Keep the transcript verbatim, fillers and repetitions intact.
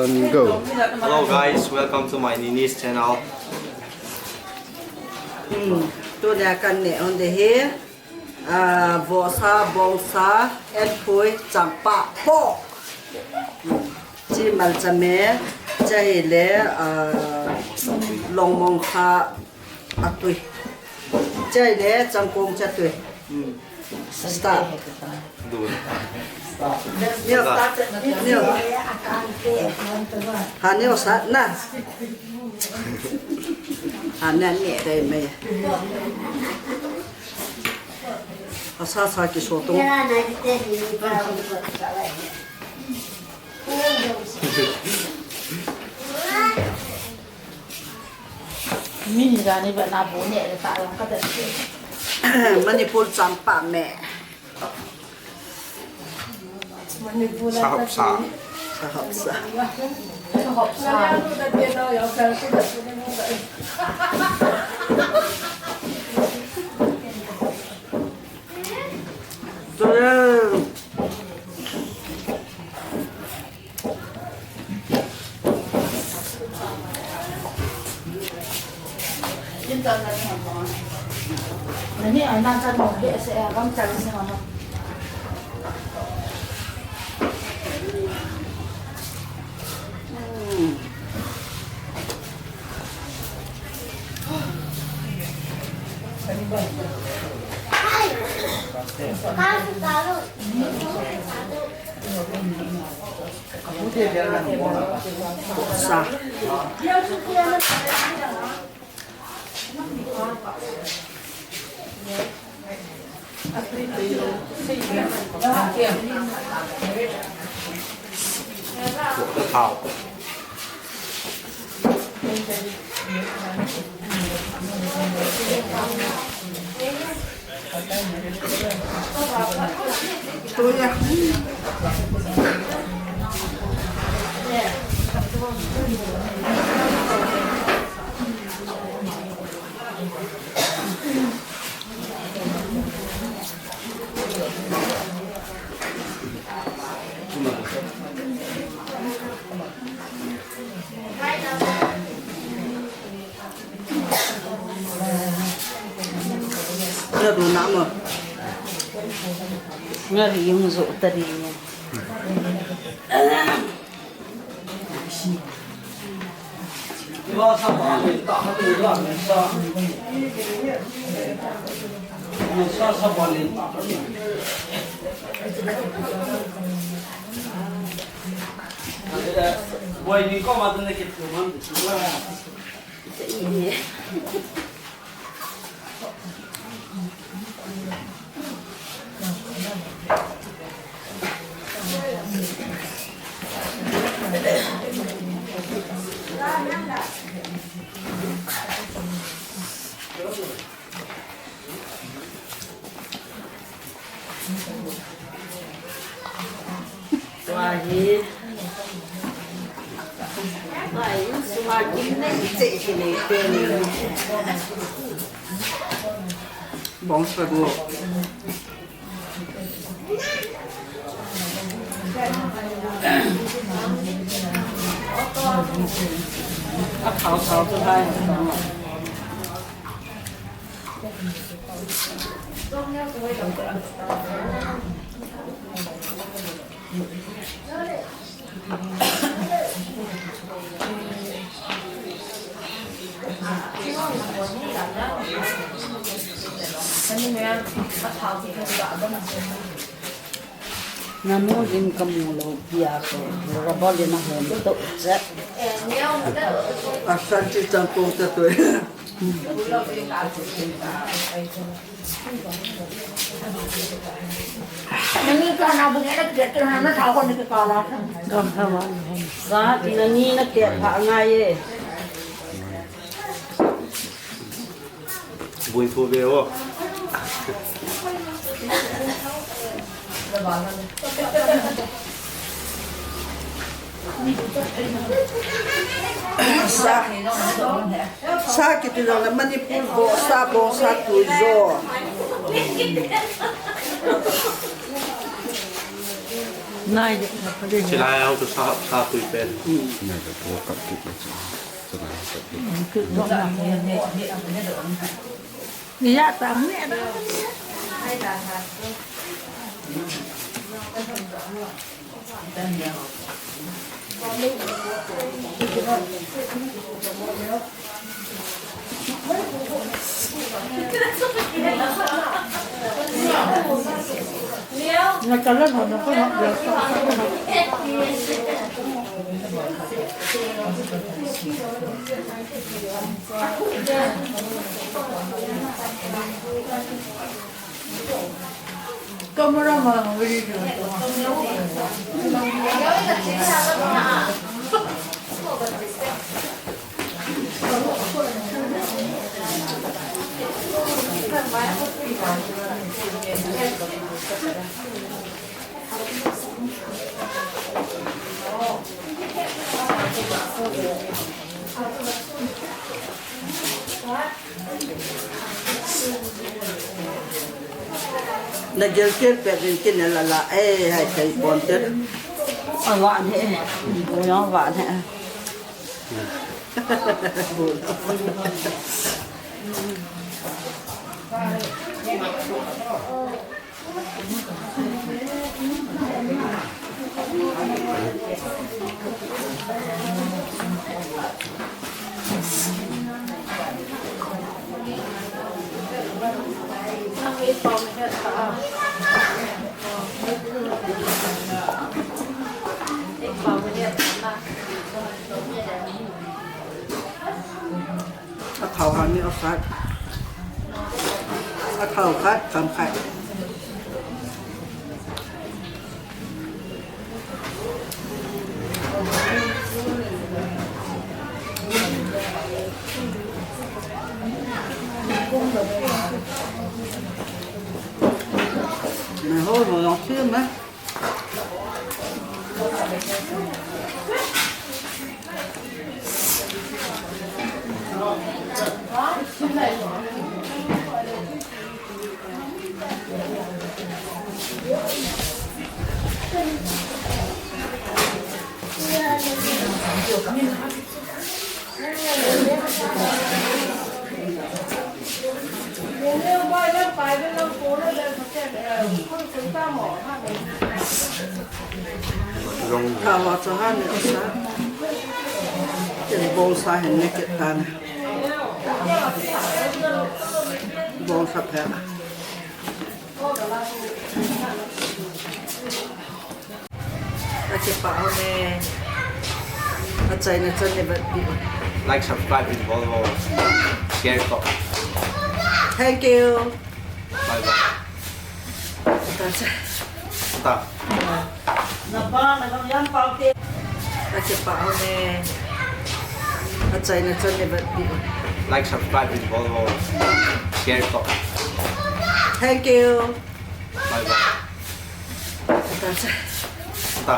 Go. Hello guys, welcome to my Nini's channel. Hmm, tunia kaneh u ahi, ah, vohsa, bongsa, enpui, champa, pork. Hmm, chi malcha me, chule, ah, longmong kha, atui. Chule, changkong chatui. Hmm. Start. Dun. Neo. Neo. Ha, neo sa na. Ha, na ni dai mai. Asa sa ki so to. Min jani ba na bu ne ta long ka ta. Manipur champa me. Manipur sahop sa. Sahop sa. Sahop sa. Sa. Nga du na mo. Nga ri yung zo ta ri niya. Wahi. Wahi, suma kim na ni che che ni pe ni. Bong sago. A thao thao chu hai. Namu in kamu lou pia ko, rubber le na hom to che. Asan chi chang kong ta to. Nani ka na bu ne na ke te na na tha ko ni ke ka la. Dom tha wa. Sa ti nani na ke pha ngai e. Bui thu ve o. Sa, sa kiti jong le Manipur vohsa, vohsa tui jo. Silai au tu sa, sa tui pen. Nai ka tu kap kit le chu. Silai kap kit. Camera ma video. Na gel ker pe rin kin la la, eh, hai thei pon te. A van he, bu yang van he. A thau han ni a khat. A thau khat, kam khat. Mai ho, mai ho, thiam mai. Tawa cha han ni asa. Ken bongsa hin ni kit tan. Bongsa phe. Ka kipah uve. Achaina chan ni vet pi. Like, subscribe in Volvo. Share ko. Thank you. Bye bye. Ta cha. Ta. Na ba, na gam yam pau te. Ka kipah uve. Achaina chan ni vet pi. Like, subscribe in Volvo. Share ko. Thank you. Bye bye. Ta cha. Ta.